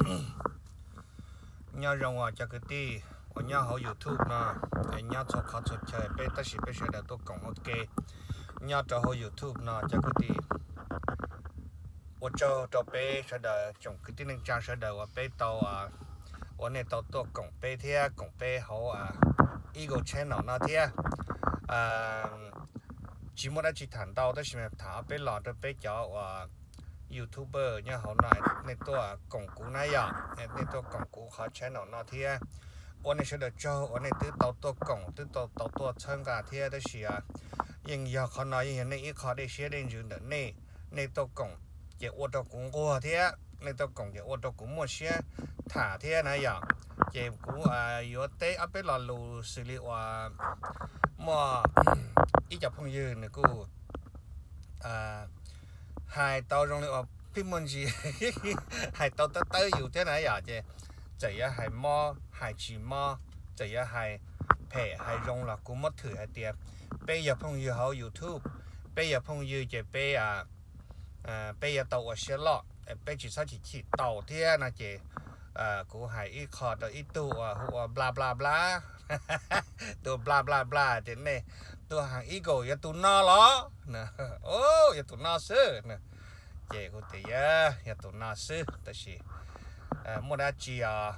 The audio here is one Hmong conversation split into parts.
Nyob zoo os cov kwv tij uas nyob hauv YouTube no, nyob txhua qhov txhua chaw peb tab sis peb sawv daws tuaj koom ua ke nyob rau hauv YouTube no cov kwv tij. Ua tsaug rau peb sawv daws tsoom kwv tij neej tsa sawv daws uas peb tau, uas nej tau tuaj koom peb thiab koom peb hauv Eagle Channel no thiab. Tsis muaj dab tsi tham ntau tab sis mas tham ob peb los rau peb cov uas YouTuber nyob hauv no, nej tuaj koom kuv na yom, nej tuaj koom kuv qhov channel no thiab. Ua nej sawv daws tsaug uas nej twb tau tuaj koom, twb tau tau tuaj txhawb nqa thiab tab sis yeej yog qhov no yeej yog nej ib qho dej siab dej ntsws ntawm nej. Nej tuaj koom ces ua rau kuv nquag thiab, nej tuaj koom ces ua rau kuv muaj siab tham thiab na yom. Ces kuv yuav teb ob peb lo lus xws li uas muaj ib co phooj ywg nws kuj hais tau zoo li uas pheej muaj ntsis hais tau tawb tawb yus thiab na yom. Ces txawm yuav hais mob hais tsis mob, txawm yuav hais phem hais zoo los kuv muab thwm hais tias peb yog phooj ywg hauv YouTube, peb yog phooj ywg ces peb peb yuav tau ua siab loj, peb tsis txhob chim chim taus thiab no ces kuv hais ib qho rau ib tug uas hu ua Bla Bla Bla. Tus Bla Bla Bla tias nej tus hais Eagle yog tus no los? Yog tus no xwb. Ces kuv tias yog tus no xwb tab sis muaj dab tsi os?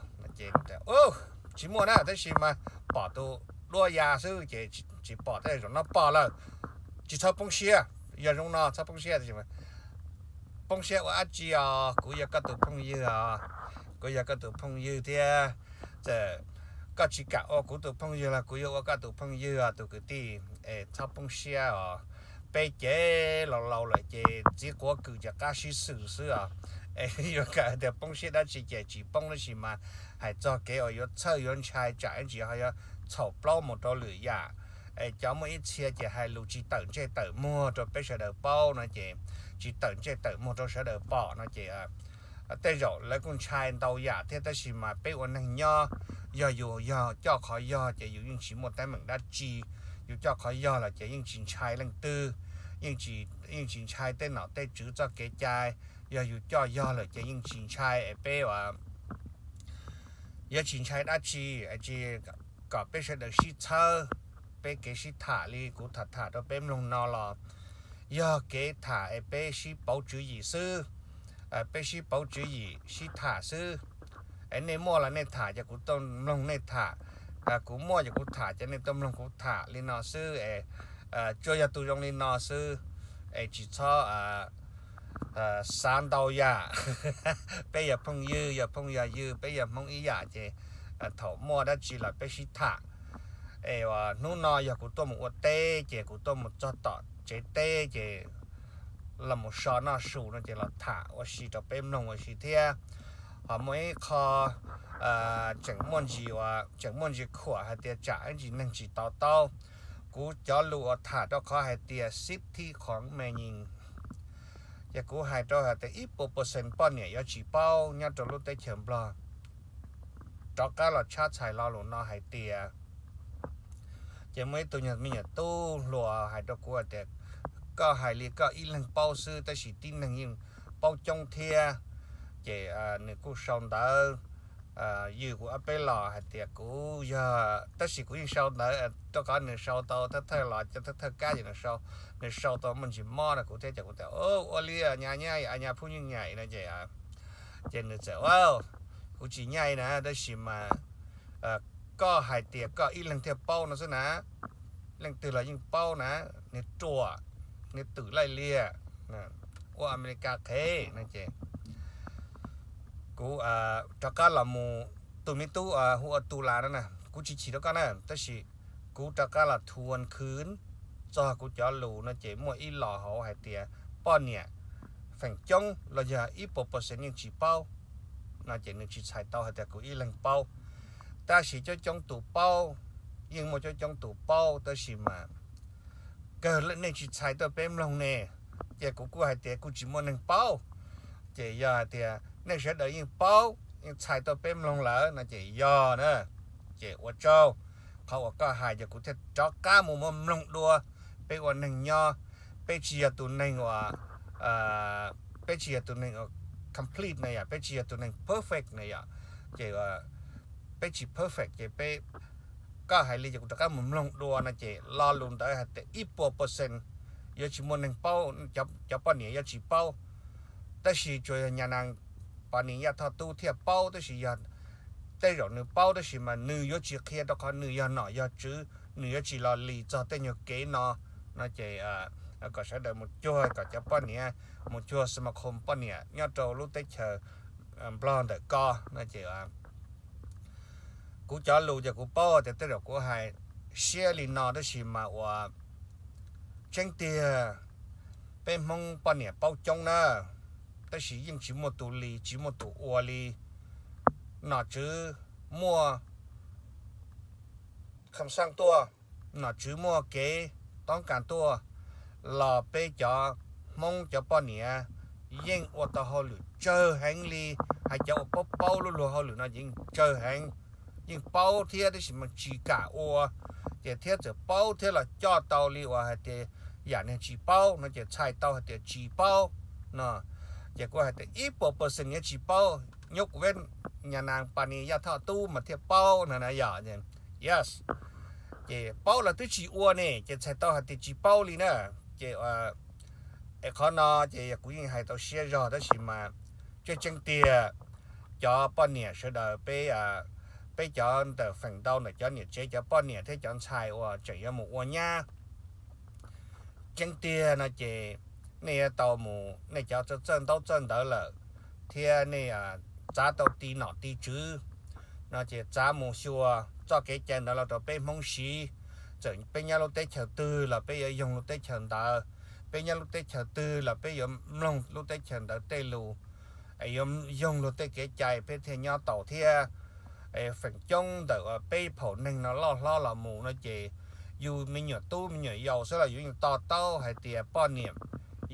Tsis muaj na tab sis mas pom tus duab ya xwb ces tsis pom tej zaum no pom lawm. Tsis txhob poob siab, yog zoo no txhob poob siab tab sis poob siab ua dab tsi os? Kuv yog koj tus phooj ywg os, kuv yog koj tus phooj ywg thiab. Txawm koj tsis kam ua kuv tus phooj ywg los kuv yuav ua koj tus phooj ywg os tus kwv tij. Es txhob poob siab os, peb ces laus laus lawm ces txiv quav kwm ces qab sib xwm xwb os. Es yuav kam tias poob siab dab tsi ces tsis poob tab sis mas hais txog kev uas yuav txhawj yuav ntshai tsam ib ntsis ho yuav txhaum plaub mus rau lwm yam. Es cov muaj ib txhia ces hais lus tsis tawm ntsej tawm muag rau peb sawv daws paub no ces, tsis tawm ntsej tawm muag rau sawv daws pom no ces tej zaum lawv kuj ntshai ntau yam thiab tab sis mas peb ua neeg nyob, yog yus yog coj qhov yog ces yus yeej tsis muaj teeb meem dab tsi. Yus coj qhov yog lawm ces yeej tsis ntshai leej twg, yeej tsis ntshai tej nom tej tswv txoj kev cai. Yog yus coj yog lawm ces yeej tsis ntshai es peb yuav tsis ntshai dab tsi. Tsis, kom peb sawv daws sib txhawb, peb kev sib tham li kuv tham tham rau peb mloog no los yog kev tham es peb sib pauv tswv yim xwb. Peb sib pauv tswv yim sib tham xwb. Es nej muaj los nej tham ces kuv tuaj mloog nej tham, kuv muaj ces kuv tham ces nej tuaj mloog kuv tham li no xwb es tsuas yog tus zoo li no xwb. Es tsis txhob xav ntau yam. Peb yog phooj ywg, yog phooj yog ywg, peb yog Hmoob ib yam ces thaum muaj dab tsi los peb sib tham. Es hnub no yog kuv tuaj mus ua teb ces kuv tuaj mus txog tom tsev teb ces los mus so noj su no ces los tham ua si rau peb mloog ua si thiab. Ho muaj ib qho tseem muaj ntsis, tseem muaj ntsis khuam hais tias tsam ib ntsis neeg tsis to taub kuv cov lus uas tham rau qhov hais tias sib thib qhov me nyis. Ces kuv hais rau hais tias ib puas percent poj niam yuav tsis paub nyob rau lub teb chaws Nplog. Rov qab los tshab txhais lo lus no hais tias, ces muaj ib tug me nyuam tub hluas hais rau kuv hais tias koj hais li koj ib leeg paub xwb tab sis tib neeg yeej paub coob thiab. Ces nws kuj sau ntawv ywj kuv ob peb los hais tias kuv yog, tab sis kuv yeej sau ntawv rau qhov nws sau tau thawj thawj los cov thawj thawj kab ces nws sau, nws sau tau muaj ntsis mob rau kuv thiab ces kuv tias ua li nyab nyab nyab phub nyeej nyam no ces, ces nws txawm ua, kuv tsis nyaj na tab sis mas koj hais tias koj ib leeg thiaj paub no xwb na, leej twg los yeej paub na, niag ruam, niag twm laij liam, ua Amelikas qhev no ces kuv rov qab los mus, tus me tub hu ua Tu Las no na, kuv tsis chim rau koj na tab sis kuv rov qab los thuam khwv txog kuv cov lus no ces muaj ib los hauv hais tias poj niam feem coob los yog ib puas percent yeej tsis paub no ces nws tsis txhais tau hais tias kuv ib leeg paub. Tab sis coob coob tus paub, yeej muaj coob coob tus paub tab sis mas kawg nej tsis txhais tuaj peb mloog ne. Ces kuv kuj hais tias kuj tsis muaj neeg paub. Ces yog hais tias nej sawv daws yeej paub yeej txhais tuaj peb mloog lawm no ces yog na. Ces ua tsaug, qhov uas koj hais ces kuv thiaj rov qab mus muab mloog dua. Peb ua neeg nyob, peb tsis yog tus neeg uas, peb tsis yog tus neeg uas complete na yom, peb tsis yog tus neeg perfect na yom. Ces peb tsis perfect ces peb, koj hais li ces kuv rov qab mus mloog dua no ces lo lus ntawd hais tias ib puas percent yuav tsis muaj neeg paub, cov poj niam yuav tsis paub. Tab sis tsuas yog nyas nas Pas Nis Yaj Thoj Tub thiaj paub, tab sis yog tej zaum nws paub tab sis mas nws yuav tsis qhia rau qhov nws yog nom yog tswv, nws yuav tsis los lis txog tej nyuag kev no. No ces kom sawv daws mus cuag, kom cov poj niam mus cuag xas mas khos poj niam nyob rau lub teb chaws Nplog ntawm ko no ces kuv cov lus ces kuv paub tias tej zaum kuv hais siab li no tab sis mas ua tseeb tiag peb Hmoob poj niam paub coob na, tab sis yeej tsis muaj tus lis tsis muaj tus ua li. Nom tswv muaj kham xaj tuaj, nom tswv muaj kev toob kas tuaj los peb cov Hmoob cov poj niam yeej ua tau hauj lwm tsawg heev li. Hais cov uas paub paub lub luag hauj lwm no yeej tsawg heev, yeej paub thiab tab sis mas tsis kam ua, ces thiab txawm paub thiab los coj tau li uas hais tias yam niag tsis paub no ces txhais tau hais tias tsis paub no. Ces kuv hais tias ib puas percent yuav tsis paub, nyob kuv peb nyas nas Pas Nis Yaj Thoj Tub mas thiaj paub no na yom. Yes, ces paub los twb tsis ua ne ces txhais tau hais tias tsis paub li na. Ces es qhov no ces kuv yeej hais tau siab zog tab sis mas tseeb tseeb tiag cov poj niam sawv daws peb, peb cov ntawm feem ntau ntawm cov niam tsev cov poj niam thiab cov ntxhais uas tseem yuav mus ua nyab tseeb tiag no ces nej yuav tau mus, nej cov txawj txawj ntaub txawj ntawv lawm thiab nej txav tau ti nom ti tswv no ces txav mus xyuas txoj kev cai ntawd los rau peb Hmoob siv. Txawm peb nyob lub teb chaws twg los peb yuav yoog lub teb chaws ntawd, peb nyob lub teb chaws twg los peb yuav mloog lub teb chaws ntawd tej lus, es yuav yoog luag tej kev cai peb thiaj nyob tau thiab. Feem coob ntawm peb phaum neeg no loj hlob los mus no ces yus me nyuam tub me nyuam yaus xwb los yus yeej to taub hais tias poj niam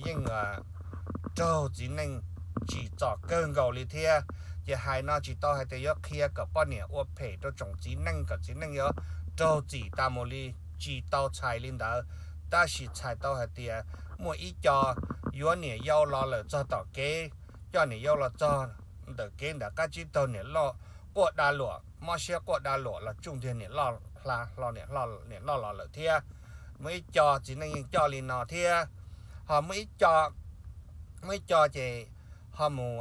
yeej raug txiv neej tsim txom kawg nkaus li thiab. Ces hais no tsis tau hais tias yuav qhia kom poj niam ua phem rau tsoom txiv neej kom txiv neej yuav raug txim tas mus li, tsis tau txhais li ntawd. Tab sis txhais tau hais tias muaj ib co yuav niam yau los lawm txog tom kev, coj niam yau los txog ntawm kev ntawm qab tsib taug niam loj quaj da luam, mob siab quaj da luam los tsuj ntiag niam loj hla hlo niam loj los lawm thiab. Muaj ib co txiv neej yeej coj li no thiab. Ho muaj ib co, muaj ib co ces ho mus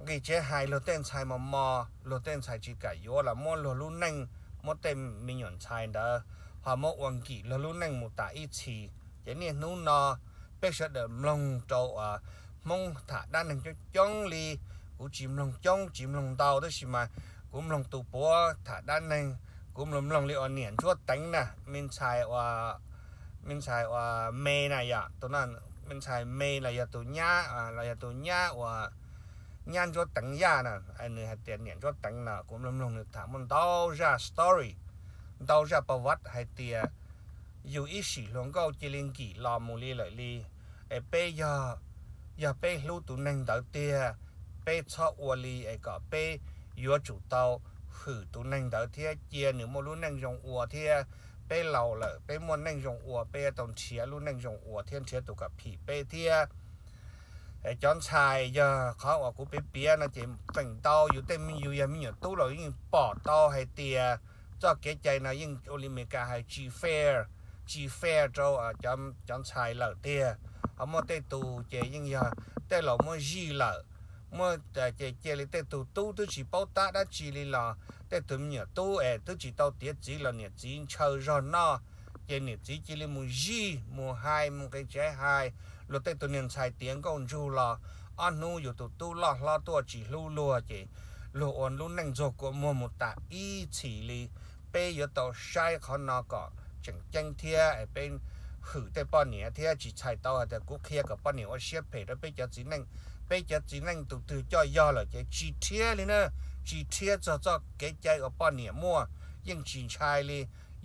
nqis tsev hais luag tej ntxhais mos mos, luag tej ntxhais tsis kam yuav los muab luag lub neej, muab tej me nyuam ntxhais ntawd ho muab ua nkim luag lub neej mus tas ib txhis. Ces niaj hnub no peb sawv daws mloog rau Hmoob tham dab neeg coob coob li. Kuv tsis mloog coob tsis mloog ntau tab sis mas kuv mloog tus puav tham dab neeg. Kuv mloog mloog li uas niam Ntsuab Teev na, me ntxhais, me ntxhais uas me na yom, tus no, me ntxhais me los yog tus nyab, los yog tus nyab uas nyab Ntsuab Teev Yaj na, nws hais tias niam Ntsuab Teev no, kuv mloog mloog nws tham muaj ntau zaj story, ntau zaj pa vaj hais tias yus ib sim hluas nkauj cia li nkim los mus li lawm li. Es peb yog, yog peb hlub tus neeg ntawd tiag, peb txhob ua li es kom peb yuav tsum tau hwm tus neeg ntawd thiab cia nws muaj lub neej zoo ua thiab. Peb laus lawm peb muaj neej zoo ua, peb yuav tau nrhiav lub neej zoo ua thiab nrhiav tus kom phim peb thiab. Cov ntxhais, yog qhov uas kuv piav piav no ces feem ntau yus tej me, yus yog me nyuam tub los yeej pom tau hais tias txoj kev cai no yeej ua li Meskas hais tsis fair, tsis fair rau cov ntxhais lawm tiag. Ho muaj tej tus ces yeej yog tej laus muab zij lawm, muab, ces cia li tej tus tub twb tsis paub tab dab tsi li los tej tus me nyuam tub es twb tsis tau tiav txiv los niam txiv ntshaw zog noj, ces niam txiv cia li mus zij mus hais mus nqis tsev hais. Luag tej tus niag ntxhais tiav nkauj ntsug los ob hnub yus tus tub loj hlob tuaj tsis hlub luag ces luag ua lub neej ntxuag kua muag mus tas ib txhis li. Peb yuav tau saib qhov no kom tseem ceeb thiab peb hwm tej poj niam thiab. Tsis txhais tau hais tias kuv qhia kom poj niam ua siab phem rau peb cov txiv neej. Peb cov txiv neej tus twg coj yog lawm ces tsis rhiab li na, tsis rhiab txog txoj kev cai uas poj niam muaj, yeej tsis ntshai li.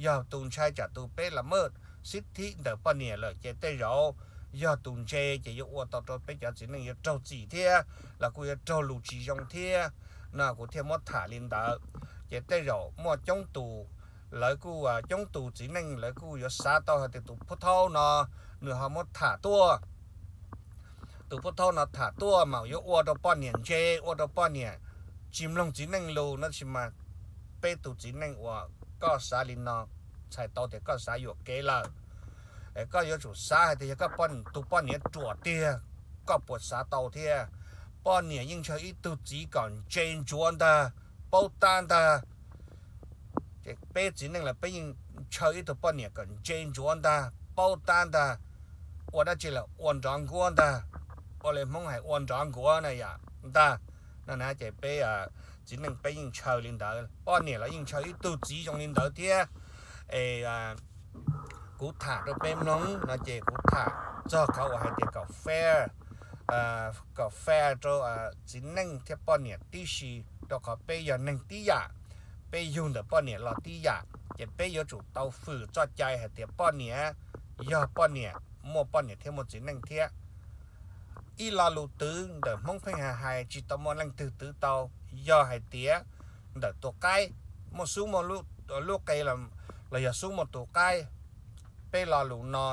Yog tus ntshai tsam tus peb los maj xib thib ntawm poj niam lawm ces tej zaum yog tus ntse ces yuav ua tau rau peb cov txiv neej yuav raug txim thiab los kuj yuav raug lus tsis zoo thiab. No kuv thiaj muab tham li ntawd. Ces tej zaum muaj coob tus, lawv kuj, coob tus txiv neej lawv kuj yuav xav tau hais tias tus pub thaub no nws ho muab tham tuaj tus pub thaub no tham tuaj mas yuav ua rau poj niam ntse, ua rau poj niam tsis mloog txiv neej lus no. Tab sis mas peb tus txiv neej uas koj xav li no, txhais tau tias koj xav yuam kev lawm. Koj yuav tsum xav hais tias yog koj tus poj niam ruam tiag, koj puas xav tau thiab? Poj niam yeej ntshaw ib tug txiv kom ntse ntsuav ntag, paub tab ntag. Ces peb txiv neej los peb yeej ntshaw ib tug poj niam kom ntse ntsuav ntag, paub tab ntag, ua dab tsi los ua nrov nkuab ntag, ua li Hmoob hais ua nrov nkuab na yom ntag. No na ces peb txiv neej peb yeej ntshaw li ntawd, poj niam los yeej ntshaw ib tug txiv zoo li ntawd thiab. Es kuv tham rau peb mloog no ces kuv tham txog qhov uas hais tias kom fair, kom fair rau txiv neej thiab poj niam tib si, rau qhov peb yog neeg tib yam, peb yug ntawm poj niam los tib yam, ces peb yuav tsum tau fwm txoj cai hais tias poj niam yog poj niam, muaj poj niam thiab muaj txiv neej thiab. Ib lo lus twv ntawm Hmoob pheej hais hais tsis tau muaj leej twg twv tau, yog hais tias ntawm tus qaib muaj xub muaj lub qe los yog xub muaj tus qaib, peb lo lus no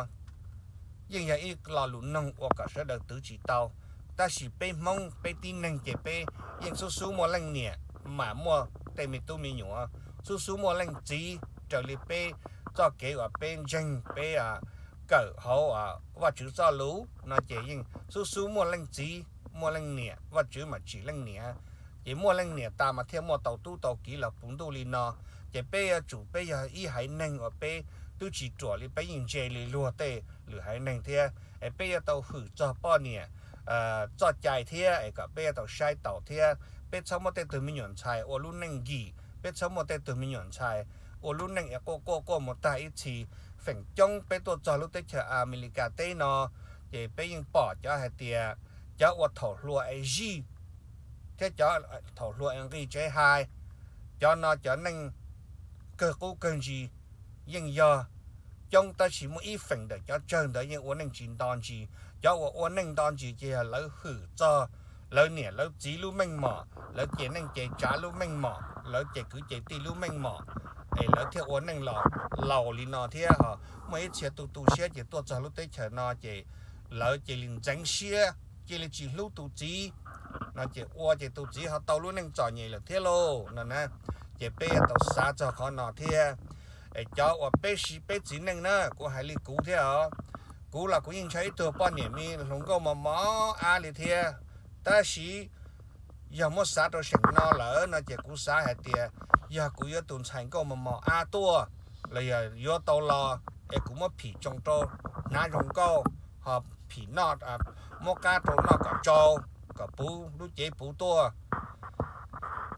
yeej yog ib lo lus noog ua kom sawv daws twv tsis tau. Tab sis peb Hmoob peb tib neeg ces peb yeej xub xub muaj leej niam mas muaj tej me tub me nyuam, xub xub muaj leej txiv raws li peb txoj kev uas peb ntseeg peb kawm hauv Vajtswv txoj lus no ces yeej xub xub muaj leej txiv muaj leej niam, Vajtswv mas tsim leej niam. Ces muaj leej niam tas mas thiaj muaj tau tub tau kiv los puv ntuj li no. Ces peb yuav tsum, peb yog ib haiv neeg uas peb twb tsis ruam li, peb yeej ntse li luag tej lwm haiv neeg thiab. Es peb yuav tau hwm txog poj niam txoj cai thiab es kom peb yuav tau saib taus thiab. Peb txhob muab tej tug me nyuam ntxhais ua lub neej nkim, peb txhob muab tej tug me nyuam ntxhais ua lub neej es quaj quaj quaj mus tag ib txhis. Feem coob peb tuaj txog lub teb chaws Amelikas teb no ces peb yeej pom cov hais tias cov ua thaum hluas es zij thiab cov thaum hluas es nqis tsev hais, cov no cov neej kawg qub kawg ntsis yeej yog coob, tab sis muaj ib feem ntawm cov tsawg ntawd yeej ua neej tsis nto ntsis. Cov uas ua neej nto ntsis ces yog lawv hwm txog lawv niam lawv txiv lub meej mom, lawv ces neej ces tsav lub meej mom, lawv ces kwv ces tij lub meej mom, es lawv thiaj ua neej los laus li no thiab. Ho muaj ib txhia tu tu siab ces tuaj txog lub teb chaws no ces lawv cia li ntxeev siab, cia li tsis hlub tus txiv no ces ua ces tus txiv ho tau lub neej txom nyem lawm thiab lauj no na. Ces peb yuav tau xav txog qhov no thiab. Es cov uas peb siv peb txiv neej na, kuv hais li kuv thiab os, kuv los kuv yeej ntshaw ib tug poj niam me hluas nkauj mos mos ab li thiab. Tab sis yog muab xav rau seem no lawm no ces kuv xav hais tias yog kuv yuav tus ntxhais nkauj mos mos ab tuaj los yog yuav tau los es kuv muab phim tsoo rau hnav zoo nkauj, ho phim noj, muab qab rau noj kom tsau, kom puv lub cev puv tuaj,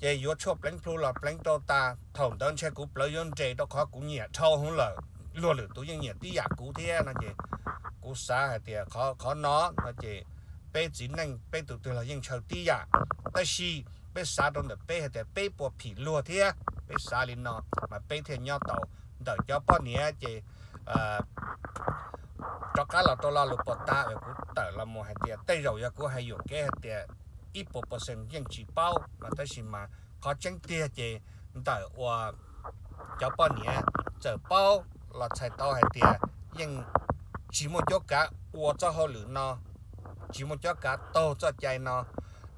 ces yuav tshuaj pleev plhu los pleev rau tas. Thaum ntawd ntshe kuv plawv yuav nres rau qhov kuv nyiam dhau hwv lawm, luag lwm tus yeej nyiam tib yam kuv thiab no ces kuv xav hais tias qhov no no ces peb txiv neej peb tus twg los yeej ntshaw tib yam. Tab sis peb xav rau ntawm peb hais tias peb puas phim luag thiab, peb xav li no mas peb thiaj nyob tau. Ntawm cov poj niam ces rov qab los rau lo lus puas tas uas kuv tawm los mus hais tias tej zaum yog kuv hais yuam kev hais tias ib puas percent yeej tsis paub no, tab sis mas qhov tseeb tiag ces ntawm uas cov poj niam txawm paub los txhais tau hais tias yeej tsis muaj cuab kav ua txoj hauj lwm no, tsis muaj cuab kav taug txoj cai no,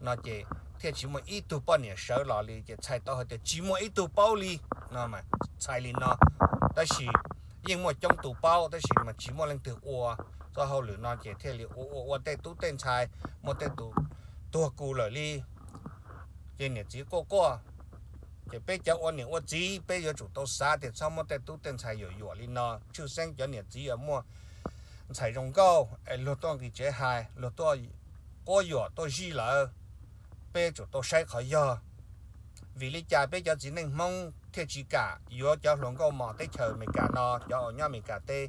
no ces thiaj tsis muaj ib tug poj niam sawv los li. Ces txhais tau hais tias tsis muaj ib tug paub li no mas txhais li no. Tab sis yeej muaj coob tus paub tab sis mas tsis muaj leej twg ua txoj hauj lwm no ces thiaj li ua ua ua tej tub tej ntxhais muaj tej tus tuag kus lawm li. Ces niam txiv quaj quaj. Ces peb cov ua niam ua txiv peb yuav tsum tau xav tias txhob muab tej tub tej ntxhais yuam yuam li no. Tshwj xeeb cov niam txiv uas muaj ntxhais zoo nkauj es luag tuaj nqis tsev hais, luag tuaj quab yuam tuaj zij lawm, peb yuav tsum tau saib qhov yog. Vim li cas peb cov txiv neej Hmoob thiaj tsis kam yuav cov hluas nkauj mos teb chaws Amelikas no, cov uas nyob Amelikas teb?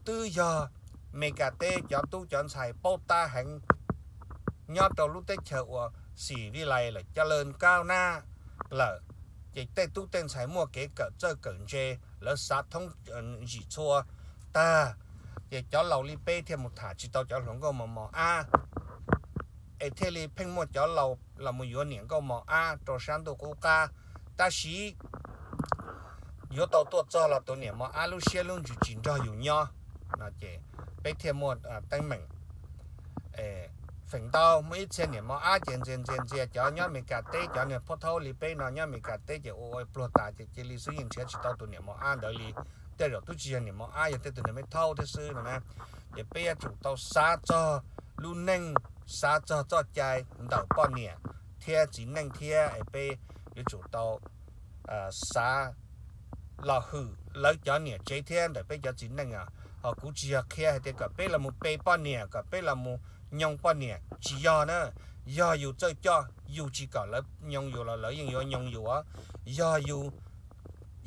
Twb yog Amelikas teb cov tub cov ntxhais paub tab heev, nyob rau lub teb chaws uas xim vij lais lawm, caj lawj kab nab lawm, ces tej tub tej ntxhais muaj kev kawm txawj kawm ntse, lawv xav thoob ntsim txhua tag, ces cov laus li peb thiaj mus tham tsis tau cov hluas nkauj mos mos ab, es thiaj li pheej muaj cov laus los mus yuav niam nkauj mos ab rau sab ntuj qub qab. Tab sis yuav tau tuaj txog los tus niam mos ab lub siab lub ntsws tsis nrog yus nyob no ces peb thiaj muaj teeb meem. pheem ntau, muaj ib txhia niam mos ab ces ntxias ntxias ntxias cov nyob Amelikas teb, cov niag phab thaub li peb no nyob Amelikas teb ces ua ua pluag tas ces cia li xwb, yeej nrhiav tsis tau tus niam mos ab ntawd li. Tej zaum twb tsis yog niam mos ab, yog tej tus niam me thaub thiab xwb no na. Ces peb yuav tsum tau xav txog lub neej, xav txog txoj cai ntawm poj niam thiab txiv neej thiab es peb yuav tsum tau xav los hwm lawv cov niam tsev thiab ntawm peb cov txiv neej. Ho kuv tsis yog qhia hais tias kom peb los mus pe poj niam, kom peb los mus nyoo poj niam, tsis yog na. Yog yus txawj coj, yus tsis kom lawv nyoo yus los lawv yeej yuav nyoo yus. Yog yus,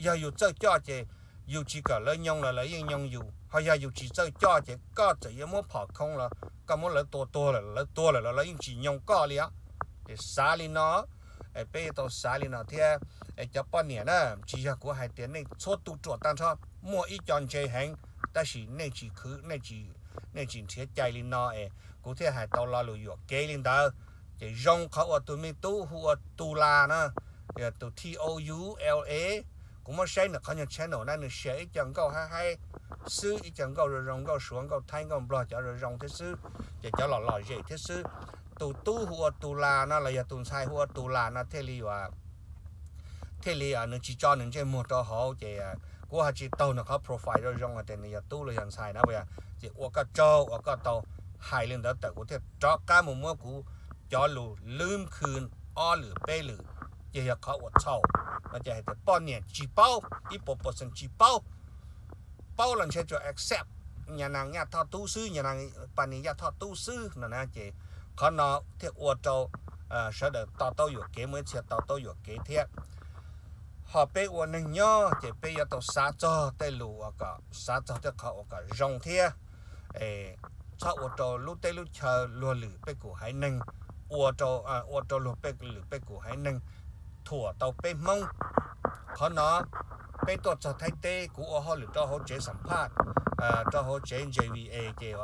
yog yus txawj coj ces yus tsis kom lawv nyoo los lawv yeej nyoo yus, ho yog yus tsis txawj coj ces koj txawm yuav muab phom khoo los koj muab lawv tua tuag lawm, lawv tuag lawm los lawv yeej tsis nyoo koj li os. Ces xav li no, peb yuav tau xav li no thiab. Cov poj niam na, tsis yog kuv hais tias nej txhua tus ruam tag nrho, muaj ib co ntse heev, tab sis nej tsis khwv, nej tsis nrhiav cai li no es kuv thiaj hais tau lo lus yuam kev li ntawd. Ces zoo qhov uas tus me tub hu ua Tus Las na, tus T O U L A, kuv muab saib nws qhov nyuag channel na, nws share ib co nkauj haib haib xwb, ib co nkauj zoo zoo, nkauj Suav, nkauj Thaib, nkauj Nplog, cov zoo zoo thiab xwb, ces cov los lom zem thiab xwb. Tus tub hu ua Tus Las no los yog tus ntxhais hu ua Tus Las no thiaj li thiaj li nws tsis tso nws ntsej muag rau hauv, ces kuv ho tsis taug nws qhov profile zoo zoo hais tias nws yog tub los yog ntxhais na. Ces ua koj tsaug uas koj tau hais li ntawd tawm, kuv thiaj rov qab mus muab kuv cov lus lwb khw ob lwm peb lwm, ces yog qhov uas txhaum no ces hais tias poj niam tsis paub, ib puas percent tsis paub. Paub los ntshe tsuas accept nyaj nas nyaj thoj tub xwb, nyaj nas pa ni yaj thoj tub xwb no na. Ces qhov no thiaj ua rau sawv daws to taub yuam kev, muaj ib txhia to taub yuam kev thiab. Ho peb ua neeg nyob ces peb yuav tau xav txog tej lus uas kom xav txog tej qhov uas kom zoo thiab, txhob ua rau lub teb lub chaw luag lwm pej kum haiv neeg, ua rau, ua rau luag pej lwm pej kum haiv neeg thuam tau peb Hmoob. Qhov no peb tuaj txog Thaib teb, kuv ua hauj lwm rau hauv tsev xam phaj, rau hauv tsev J V A ces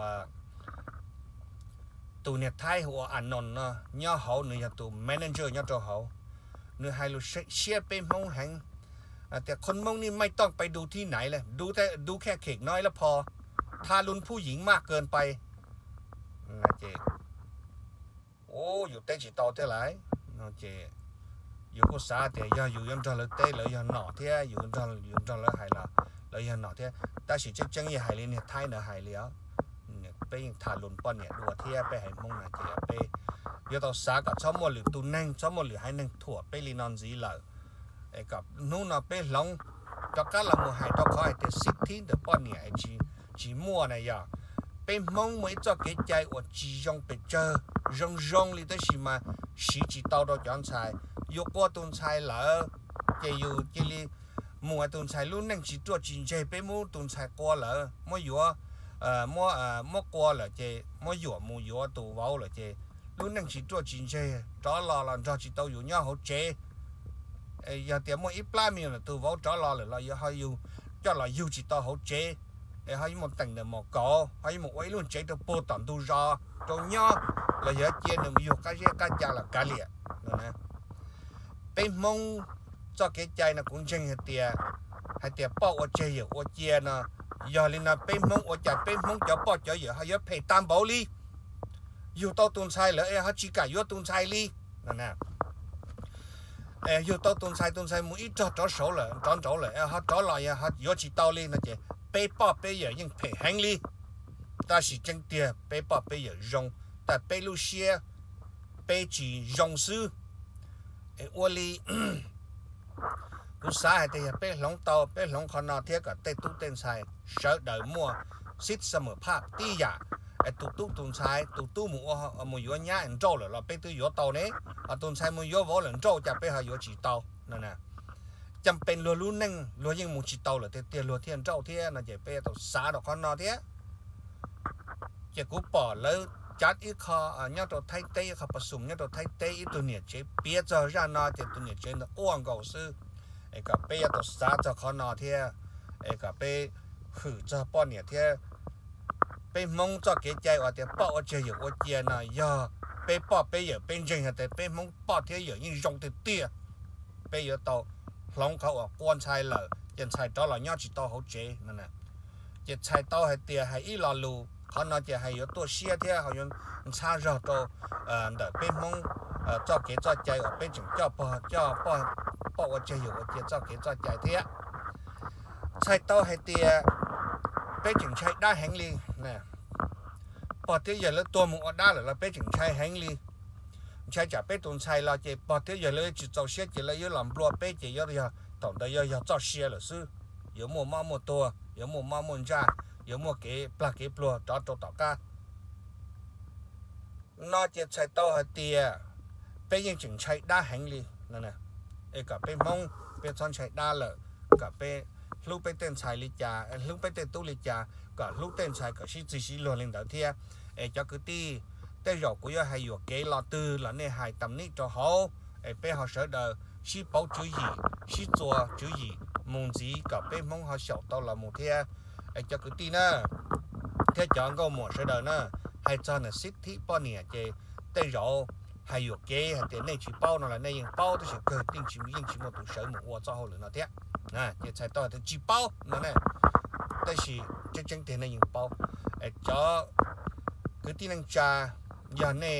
tus niag Thaib hu ua Anon no nyob hauv, nws yog tus manager nyob rau hauv. Nws hais lus siab peb Hmoob heev, tias คนมงค์นี่ไม่ต้องไปดูที่ไหนเลย ดูแค่เขตน้อยก็พอ ทารุณผู้หญิงมากเกินไป ces u, yus teb tsis tau thiab lauj. Ces yus kuj xav tias yog yus yuav nrog lawv teb lawv yog nom thiab, yus nrog, yus nrog lawv hais los lawv yog nom thiab, tab sis tseeb tseeb yeej hais li niag Thaib ntawd hais li os. Peb yeej tham lus poj niam dua thiab, peb haiv Hmoob no ces peb yuav tau xav kom txhob muaj lwm tus neeg, txhob muaj lwm haiv neeg thuam peb li no ntxiv lawm. Es kom hnub no peb hloov rov qab los mus hais rau qhov hais tias xib thib ntawm poj niam tsis muaj na yog. Peb Hmoob muaj ib txoj kev cai uas tsis zoo pes tsawg, zoo zoo li tab sis mas siv tsis tau rau cov ntxhais. Yus qua tus ntxhais lawm ces yus cia li mus, tus ntxhais lub neej tsis ruaj tsis ntseg, peb muab tus ntxhais qua lawm, muab yuav, muab, muab qua lawm ces muab yuam mus yuav tus vauv lawm ces lub neej tsis ruaj tsis ntseg, rov los los nrog tsis tau yus nyob hauv tsev. Yog tias muaj ib plab me nyuam tus vauv rov los lawm los yog ho yug coj los yug tsis tau hauv tsev, es ho yuav mus teem ntawm mos kaum, ho yuav mus ua ib lub tsev rau puag tom ntug zos rau nyob, los yog cia nws mus yug qab zeb qab ca los kav liam. Peb Hmoob txoj kev cai no kuv ntseeg hais tias, hais tias poj ua tseg yawm ua cia no, yog li no peb Hmoob ua cas peb Hmoob cov poj cov yawm ho yuav phem tag npaum li? Yug tau tus ntxhais lawm es ho tsis kam yuav tus ntxhais li. Yug tau tus ntxhais, tus ntxhais mus ib rog rov saud lawm, rov nraud lawm es ho rov los yog ho yuav tsis tau li no ces peb poj peb yawm yeej phem heev li. Tab sis tseeb tiag peb poj peb yawm zoo, tab peb lub siab peb tsis zoo xwb. Es ua li kuv xav hais tias yog peb hloov tau, peb hloov qhov no thiab kom tej tub tej ntxhais sawv daws muaj xib xab mem phaj tib yam. Tus tub tus ntxhais, tus tub mus ua, mus yuav nyab nrauj lawm los peb twb yuav tau ne, ho tus ntxhais mus yuav vauv lawm nrauj cas peb ho yuav tsis tau no? Cam pes luag lub neej luag yeej mus tsis tau lawm tiag tiag luag thiaj nrauj thiab no ces peb yuav tau xav rau qhov no thiab. Ces kuv pom lawv cav ib qho nyob rau Thaib teb, ib qho pas xum nyob rau Thaib teb, ib tug niam tsev piav txog zaj no ces tus niam tsev ntawd quaj nkaus xwb. Es kom peb yuav tau xav txog qhov no thiab, es kom peb hwm txog poj niam thiab. Peb Hmoob txoj kev cai uas tias poj ua tseg yawm ua cia no yog peb poj peb yawm, peb ntseeg hais tias peb Hmoob poj thiab yawm yeej zoo tiag tiag. Peb yuav tau hloov qhov uas qua ntxhais lawm ces ntxhais rov los nyob tsis tau hauv tsev no. Ces txhais tau hais tias hais ib lo lus Qhov no ces hais yuav tuaj siab thiab ho yuav ntxhab zog rau ntawm peb Hmoob txoj kev txoj cai uas peb tseem coj pog coj poj ua tseg yus ua cia txoj kev txoj cai thiab. Txhais tau hais tias peb tseem ntshai dab heev li. Pog thiab yawg lawv tuag mus ua dab lawm los peb tseem ntshai heev li. Ntshai tsam peb tus ntxhais los ces pog thiab yawg lawv tsis txaus siab ces lawv yuav los nplua peb ces yuav yog thaum ntawd yuav yog txoj sia lawm xwb. Yuav muaj mob muaj tuag, yuav muaj mob muaj ntsaj, yuav muaj kev plag kev pluag rov rau tom qab. No ces txhais tau hais tias peb yeej tseem ntshai dab heev li. Es kom peb Hmoob peb txhob ntshai dab lawm, kom peb hlub peb tej ntxhais li cas, hlub peb tej tub li cas, kom hlub tej ntxhais kom sib txig sib luag li ntawd thiab. Es cov kwv tij, tej zaum kuv yuav hais yuam kev lo twg los nej hais tam nim rau hauv, es peb ho sawv daws sib pauv tswv yim, sib txuas tswv yim mus ntxiv kom peb Hmoob ho xyaum tau los mus thiab. Es cov kwv tij na, thiab cov nkauj muam sawv daws na, hais txog ntawm xib thib poj niam ces tej zaum hais yuam kev hais tias nej tsis paub no los nej yeej paub tab sis kawg yeej tsis muaj tus sawv mus ua txoj hauj lwm no thiab. Ces txhais tau hais tias tsis paub no ne, tab sis tseeb tseeb tiag nej yeej paub. Cov kwv tij neej tsa, yog nej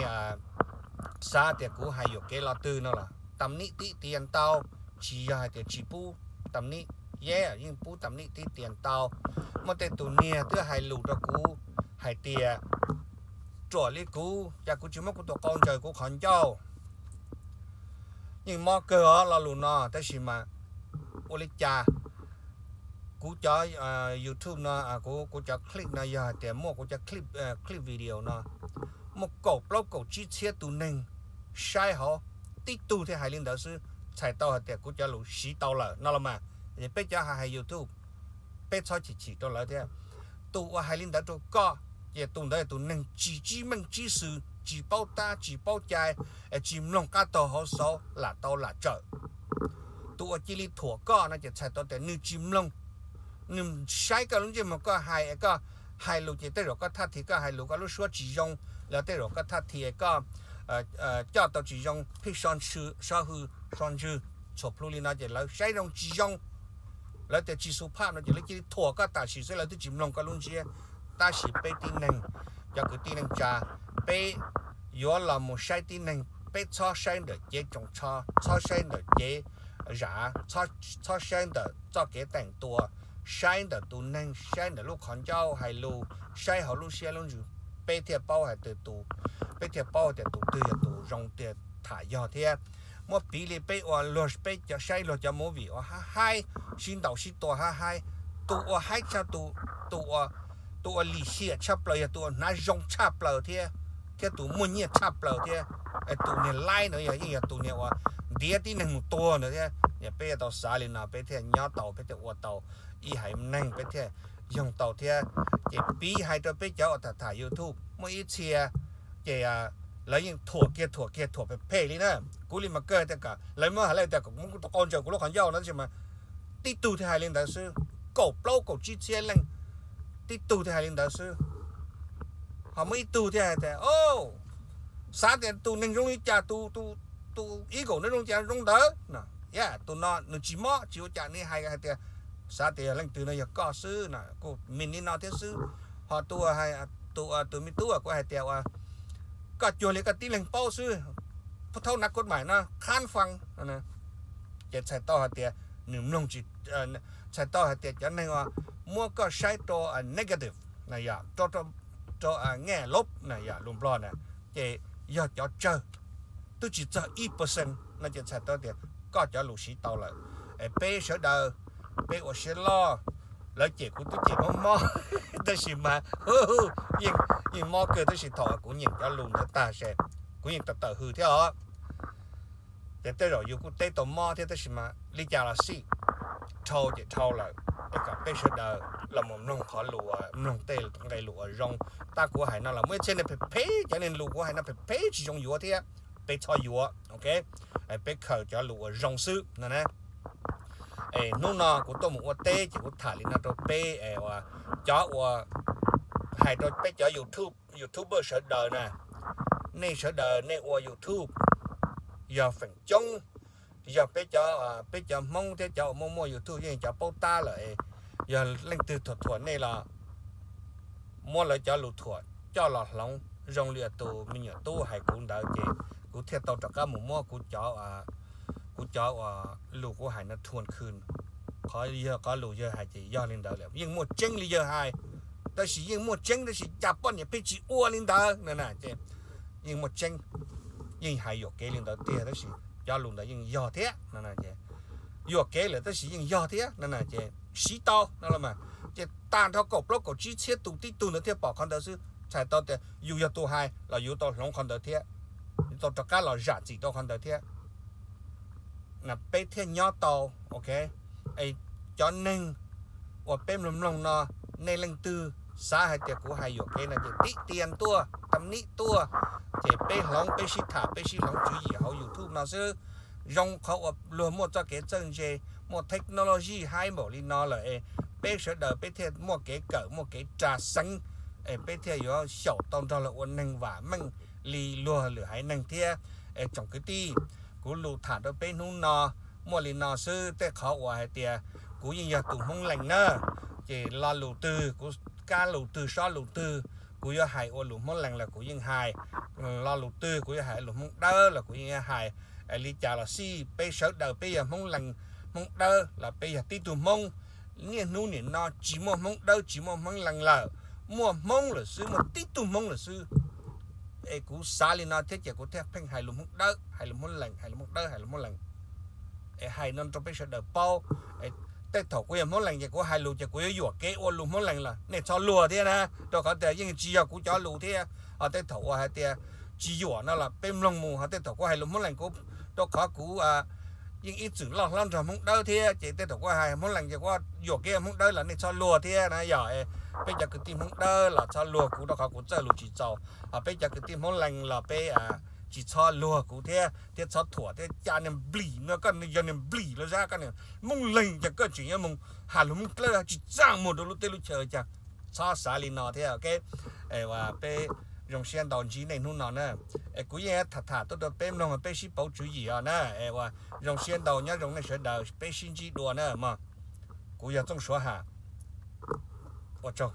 xav tias kuv hais yuam kev lo twg no los tam nim tib tias ntau, tsis yog hais tias tsis pub tam nim, yeej pub tam nim tib tias ntau. Muaj tej tus niag twb hais lus rau kuv hais tias ruam li kuv, cas kuv tsis muab kuv tus qau ntsaws kuv qhov ncauj. Yeej mob kawg os lo lus no tab sis mas ua li cas kuv cov YouTube no, kuv cov clip no yog hais tias muaj kuv cov clip video no muaj kaum plaub kaum tsib txhiab tus neeg saib hauv, tib tug thiaj hais li ntawd xwb, txhais tau hais tias kuv cov lus siv tau lawm no los mas. Peb cov hais YouTube, peb txhob chim chim rau lawv thiab. Tus uas hais li ntawd rau koj ces tus ntawd tus neeg tsis tsib meej tsib xws, tsis paub tab tsis paub cai, tsis mloog qab taug hauv xauv lam tau lam tsawm. Tus uas cia li thuam koj no ces txhais tau tias nws tsis mloog, nws saib koj lub ntsej muag koj hais, koj hais lus ces tej zaum koj thaj thi koj hais lus koj lub suab tsis zoo, los tej zaum koj thaj thi koj coj tau tsis zoo, phij so hw so ntswg txhua plhu li no ces lawv saib zoo tsis zoo, lawv tias tsis xu phaj no ces lawv cia li thuam koj tam sim xwb, lawv twb tsis mloog koj lub ntsiab. Tab sis peb tib neeg, cov kwv tij neej tsa, peb yuav los mus saib tib neeg, peb txhob saib ntawm cev tsoos tsho, txhob saib ntawm cev zam, txhob saib ntawm txoj kev teem tua, saib ntawm tus neeg, saib ntawm lub qhov ncauj hais lus, saib hauv lub siab lub ntsws, peb thiaj paub hais tias tus, peb thiaj paub hais tias tus twg yog tus zoo tiag tham yog thiab. Muab piv li peb ua luag, peb cov saib luag cov movie uas haib haib, sib ntaus sib tua haib haib, tus uas haib tshaj, tus, tus uas lim hiam tshaj plaws yog tus uas hnav zoo tshaj plaws thiab, thiab tus muaj nyiaj tshaj plaws thiab. Tus niag laib ntawd yog yeej yog tus niag uas ntiav tib neeg mus tuag ntawd thiab. Peb yuav tau xav li no peb thiaj nyob tau, peb thiaj ua tau ib haiv neeg, peb thiaj yoog tau thiab. Ces piv hais rau peb cov uas tham tham YouTube muaj ib txhia ces lawv yeej thuam kiag thuam kiag thuam phem phem li na. Kuv li mas kawg tias kom lawv muab hais tias kom muab kuv tus qau ntsaws kuv lub qhov ncauj no tab sis mas tib tug thiaj hais li ntawd xwb, kaum plaub kaum tsib txhiab leej, tib tug thiaj hais li ntawd xwb. Ho muaj ib tug thiaj hais tias, o, xav tias tus neeg zoo li cas, tus, tus ib kaum no zoo li cas zoo ntawd. Tus no nws tsis mob tsis ua cas, nws hais hais tias xav tias yog leej twg no yog koj xwb no, kuj mean li no thiab xwb. Ho tus, tus, tus me tub kuv hais tias ua koj cuag li koj tib leeg paub xwb, pub thaub nav kod mais no khab faa. Ces txhais tau hais tias nws mloog tsis, txhais tau hais tias cov neeg uas muab koj saib rau negative, rau nge lob na yom lus Nplog na, ces yog cov tsawg, twb tsis txog ib percent no ces txhais tau tias koj cov lus siv tau lawm. Es peb sawv daws, peb ua siab loj, lawv cem kuv twb cem mob mob tab sis mas yeej mob kawg tab sis thaum kuv nyeem cov lus ntawd tag ces kuv yeej tawm tawm hws thiab os. Ces tej zaum yus kuj teb tau mob thiab tab sis mas li cas los xij, dhau ces dhau lawm, es kom peb sawv daws los mus mloog qhov lus, mloog tej nqe lus uas zoo. Tab kuv hais no los muaj ib txhia neeg phem phem, cov neeg lus kuv hais no phem phem tsis zoo yuav thiab, peb txhob yuav, ok. Peb khaws cov lus uas zoo xwb no na. Es hnub no kuv tuaj mus ua teb ces kuv tham li no rau peb, cov uas hais rau peb cov YouTube, YouTuber sawv daws na, nej sawv daws nej ua YouTube yog feem coob, yog peb cov, peb cov Hmoob thiab cov uas muaj muaj YouTube yeej cov paub tab lawm. Yog leej twg thuam thuam nej los muab lawv cov lus thuam coj los hloov zoo li tus me nyuam tub hais kuv ntawd ces kuv thiaj tau rov qab mus muab kuv cov, kuv cov uas lus kuv hais no thuam khw. Qhov yog qhov lus yawg hais ces yog li ntawd lawm, yeej muaj tseeb li yawg hais, tab sis yeej muaj tseeb tab sis cas poj niam peb tsis ua li ntawd no na. Yeej muaj tseeb, yeej hais yuam kev li ntawd tiag tab sis cov lus ntawd yeej yog thiab no. Yuam kev lawm tab sis yeej yog thiab no ces siv tau no los mas. Ces tag nrho kaum plaub kaum tsib txhiab tus tib tug ntawd thiaj pom qhov ntawd xwb, txhais tau tias yus yog tus hais los yus tau hloov qhov ntawd thiab, yus tau rov qab los zam txim rau qhov ntawd thiab. Peb thiaj nyob tau, ok. Cov neeg uas peb mloog mloog no, nej leej twg xav hais tias kuv hais yuam kev no ces tib tias tuaj tam nim tuaj, ces peb hloov, peb sib tham, peb sib hloov tswv yim hauv YouTube no xwb. Zoo qhov uas luag muaj txoj kev txawj ntse, muaj technology haib npaum li no lawm es peb sawv daws peb thiaj muaj kev kawm, muaj kev ras xeev, es peb thiaj yuav xyaum tau nrog luag ua neeg vam meej li luag lwm haiv neeg thiab. Es tsoom kwv tij, kuv lus tham rau peb hnub no muaj li no xwb. Tej qhov uas hais tias kuv yeej yog tus Hmoob Lees na, ces lo lus twg, kuv kab lus twg sob lus twg, kuv yuav hais ua lus Hmoob Lees los kuv yeej hais. Lo lus twg kuv yuav hais lus Hmoob Dawb los kuv yeej hais. Li cas los xij peb sawv daws peb yog Hmoob Lees, Hmoob Dawb los peb yog tib tug Hmoob. Niaj hnub nim no tsis muaj Hmoob Dawb tsis muaj Hmoob Lees lawm, muaj Hmoob lawm xwb, muaj tib tug Hmoob lawm xwb. Es kuv xav li no thiab ces kuv thiaj pheej hais lus Hmoob Dawb, hais lus Hmoob Lees, hais lus Hmoob Dawb, hais lus Hmoob Lees, es hais no rau peb sawv daws paub. Tej thaum kuv yog Hmoob Lees ces kuv hais lus ces kuv yuav yuam kev ua lus Hmoob Lees los nej txhob luag thiab na, rau qhov tias yeej tsis yog kuv cov lus thiab. Ho tej thaum uas hais tias tsis yuam no los peb mloog mus. Ho tej thaum kuv hais lus Hmoob Lees kuv, rau qhov kuv yeej ib txwm loj hlob nrog Hmoob Dawb thiab ces tej thaum kuv hais Hmoob Lees ces kuv yuam kev Hmoob Dawb los nej txhob luag thiab na. Yog peb cov kwv tij Hmoob Dawb los txhob luag kuv rau qhov kuv txawj lus tsis txaus. Ho peb cov kwv tij Hmoob Lees los peb tsis txhob luag kuv thiab, thiab txhob thuam thiab. Cas niag nplim no, koj yog niag nplim los zab, koj niag Hmoob Lees ces koj tseem yuav mus hais lus Hmoob Dawb tsis txaj muag rau lub teb lub chaw cas. Txhob xav li no thiab, ok. Peb zoo siab ntau ntsib nej hnub no na. Es kuv yeej tham tham tuaj rau peb mloog peb sib pauv tswv yim os na. Ua zoo siab ntau, nyob zoo nej sawv daws, peb sib ntsib dua na mog. Kuv yog Txooj Suav Ham, ua tsaug.